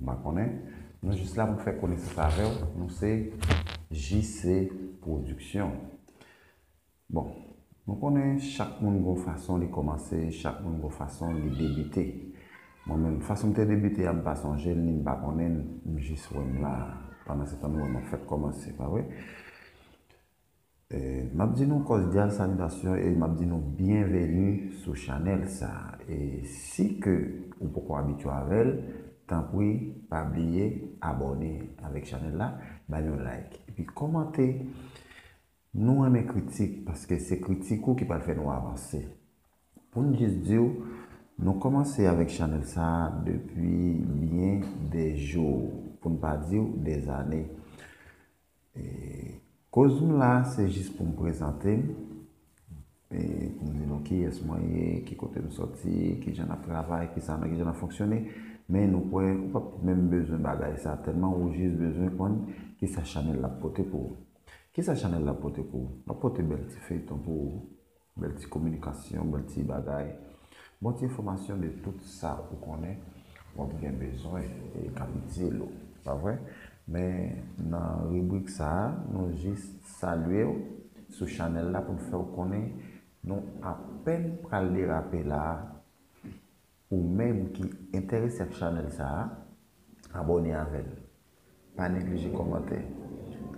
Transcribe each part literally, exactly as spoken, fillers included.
M pa konnen. Nou jis la pou fè konesans avè w. Nou se J C Production. Bon, nou konnen chak moun gon fason li kòmanse, chak moun gon fason li debite. Mwen menm, fason m te debite a, m pa sonje l, ni m pa konnen l, m jis wè m la. Pandan se tan, nou wè m ap fèk kòmanse, pa vre? E, m ap di nou kòdyal salitasyon e m ap di nou byenveni sou chanèl sa a. E si ke ou poko abitye avè l, tanpri, pa bliye abòne avèk chanèl la, ba l yon like. Epi kòmante. Nou renmen kritik, paske se kritik ou ki pral fè nou avanse. Pou n jis di w, nou kòmanse avèk chanèl sa a depi byen dè jou, pou n pa di w dè zane. E, koz m la, se jis pou m prezante m, e, pou m di nou kiyès mwen ye, ki kote m sòti, kijan n ap travay, kisa, nan kijan n ap fonksyone. Men nou kwè, ou p ap menm bezwen bagay sa, tèlman ou jis bezwen konn kisa chanèl la ap pote pou ou. Kisa chanèl la ap pote pou ou? L ap pote bèl ti feyton pou ou, bèl ti kominikasyon, bèl ti bagay, bon ti enfòmasyon de tout sa ou konnen w ap gen bezwen e k ap itil ou, pa vre? Men nan ribrik sa a, nou jis salye w sou chanèl la pou n fè w konnen nou apèn pral derape la a. Ou menm ki enterese ak chanèl sa a, abòne avè l. Pa neglije kòmantè.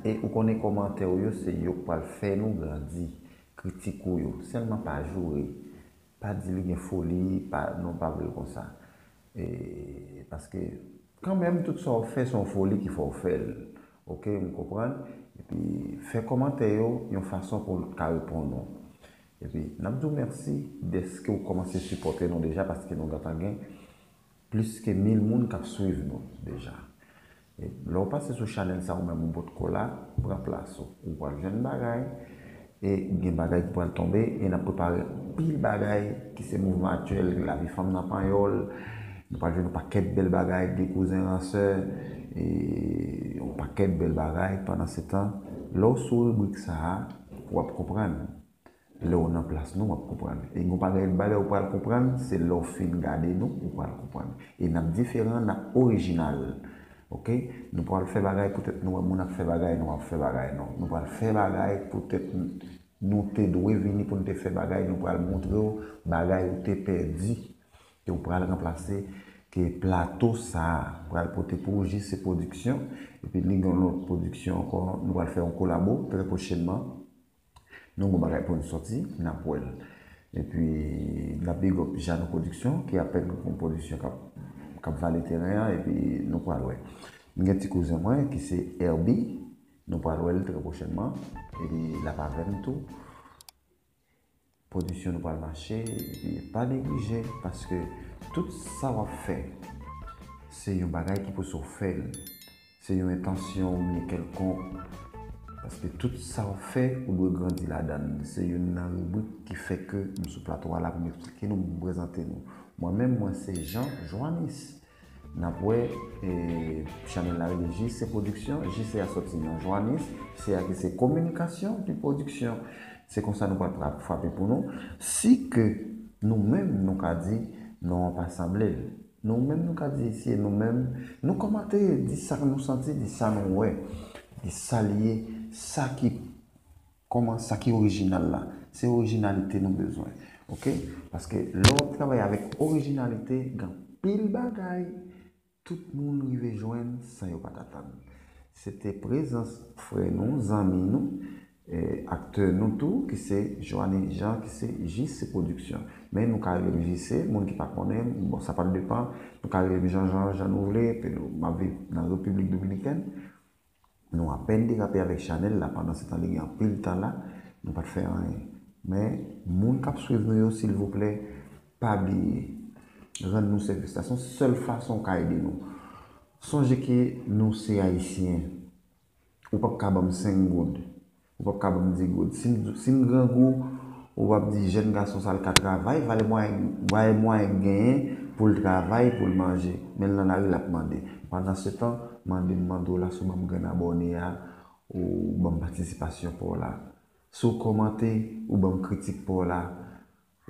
E ou konnen kòmantè w yo, se yo k pral fè nou grandi. Kritik ou yo, sèlman pa joure. Pa di li gen foli, pa, non, pa vle l konsa. E, paske, kanmenm, tout sa w fè, se yon foli ki fè w fè l. Oke, m konprann. Epi, fè kòmantè yo yon fason pou l ka reponn ou. Epi, n ap di w mèsi dèske w kòmanse sipòte nou deja, paske nou gentan gen plis ke mil moun k ap swiv nou deja. E lè w pase sou chanèl sa, ou menm ou potko la, pran plas ou. Ou pral jwenn bagay, e gen bagay ki pral tonbe, e n ap prepare anpil bagay ki se mouvman aktyèl, lavi fanm nan panyòl. Nou pral jwenn yon pakèt bèl bagay, de kouzen ransè, e yon pakèt bèl bagay. Pandan se tan, lè w sou ribrik sa a, w ap konprann. Lè w nan plas nou, w ap konprann. E gon bagay, bagay ou pral konprann, se lè w fin gade nou, ou pral konprann. E n ap diferan, n ap orijinal. Oke? Nou pral fè bagay poutèt nou wè moun ap fè bagay, nou ap fè bagay, non. Nou pral fè bagay poutèt n-, nou te dwe vini pou n te fè bagay, nou pral montre w bagay ou te pèdi, ke w pral ranplase, ke plato sa a pral pote pou ou, J C Production. Epi li gen yon lòt pwodiksyon ankò, nou pral fè yon kolabo trè pwochènman. Nou gon bagay pou n sòti, n ap wè l. Epi, n ap big up Jano Production, ki apèn yon pwodiksyon k ap, k ap vale teren an, epi nou pral wè. M gen ti kouzen mwen, ki se Herbie, nou pral wè l trè pwochènman, epi l ap avè m tou. Pwodiksyon nou pral mache, epi pa neglije, paske tout sa w ap fè, se yon bagay ki pouse w fè l. Se yon entansyon oubyen kèlkonk. Paske tout sa w ap fè, ou dwe grandi ladan l. Se youn nan ribrik ki fè ke m sou plato a la pou m eksplike nou, pou m prezante nou. Mwen menm, mwen se Jean Joannis. N ap wè, e, chanèl la rele J C Production. J C a sòti nan Joannis, C a ki se kominikasyon, epi pwodiksyon. Se konsa nou pral fra-, frape pou nou. Si ke nou menm, nou ka di, non an pa sanble l. Nou menm, nou ka di, si e nou menm, nou kòmante, di sa nou santi, di sa nou wè, di sa l ye, sa ki, kòman, sa ki orijinal la. Se orijinalite nou bezwen. Oke? Paske lè w ap travay avèk orijinalite, gen anpil bagay tout moun rive jwenn san yo pa t atann. Se te prezans frè nou, zanmi nou, e, aktè nou tou, ki se Joanny Jean, ki se J C Production. Men nou ka rele m J C, moun ki pa konnen m, bon, sa pral depann, nou ka rele m Jean Jean, jan nou vle, epi nou, m ap viv nan Repiblik Dominikèn. Nou apèn derape avèk chanèl la, pandan se tan li gen anpil tan la, nou pa t fè anyen. Men, moun k ap swiv nou yo, silvouplè, pa bliye, rann nou sèvis la. Se yon sèl fason w ka ede nou. Sonje ke nou se Ayisyen. Ou p ap ka ban m senk goud. Ou p ap ka ban m dis goud. Si m, si m grangou, ou p ap di jèn gason sa l ka travay, vale mwayen, vale mwayen genyen pou l travay, pou l manje. Men l nan lari, l ap mande. Pandan se tan, mande m mande w la, si w ban m grenn abòne a, ou ban m patisipasyon pa w la. Si w kòmante, ou ban m kritik pa w la.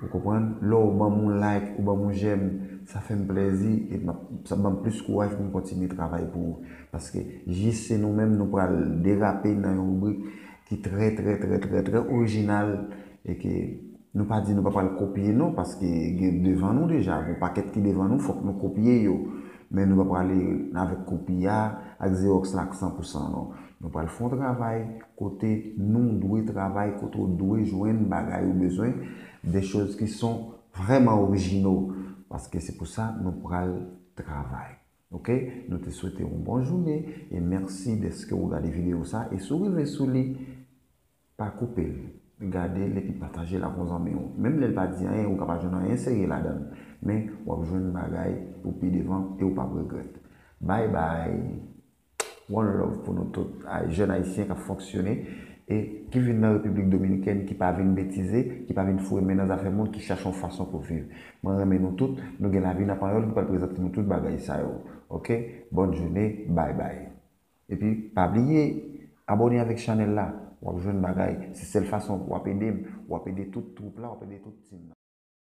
Ou konprann? Lè w ban m yon like, ou ban m yon j'aime, sa fè m plèzi e m ap, sa ban m plis kouraj pou m kontinye travay pou ou. Paske jis se nou menm, nou pral derape nan yon ribrik ki trè, trè, trè, trè, trè orijinal e ke nou pa di nou pa pral kopye non, paske gen devan nou deja, gen pakèt ki devan nou, fòk nou kopye yo. Men nou pa prale avèk kopi a, ak Xerox la ak san pou san non. Nou pral fè yon travay kote nou dwe travay, kote w dwe jwenn bagay ou bezwen, des choses qui sont vraiment originaux, paske se pou sa nou pral travay. Ok? Nou te swete yon bon jounen e mèsi dèske ou gade videyo sa e si w rive sou li, pa koupe l. Gade l epi pataje l ak yon zanmi w. Menm lè l pa di anyen, ou ka pa jwenn anyen serye ladan l. Men w ap jwenn bagay pou pi devan e ou p ap regrèt. Bye bye. One love pou nou tout jèn ayisyen k ap fonksyone e ki vin nan Repiblik Dominikèn, ki pa vin betize, ki pa vin foure men nan zafè moun, ki chache yon fason pou viv. Mwen renmen nou tout, nou gen lavi nan panyòl ki pral prezante nou tout bagay sa yo. Ok? Bòn jounen, bye bye. Epi pa bliye abòne avèk chanèl la. W ap jwenn bagay. Se sèl fason w ap ede m, w ap ede tout twoup la, w ap ede tout team nan.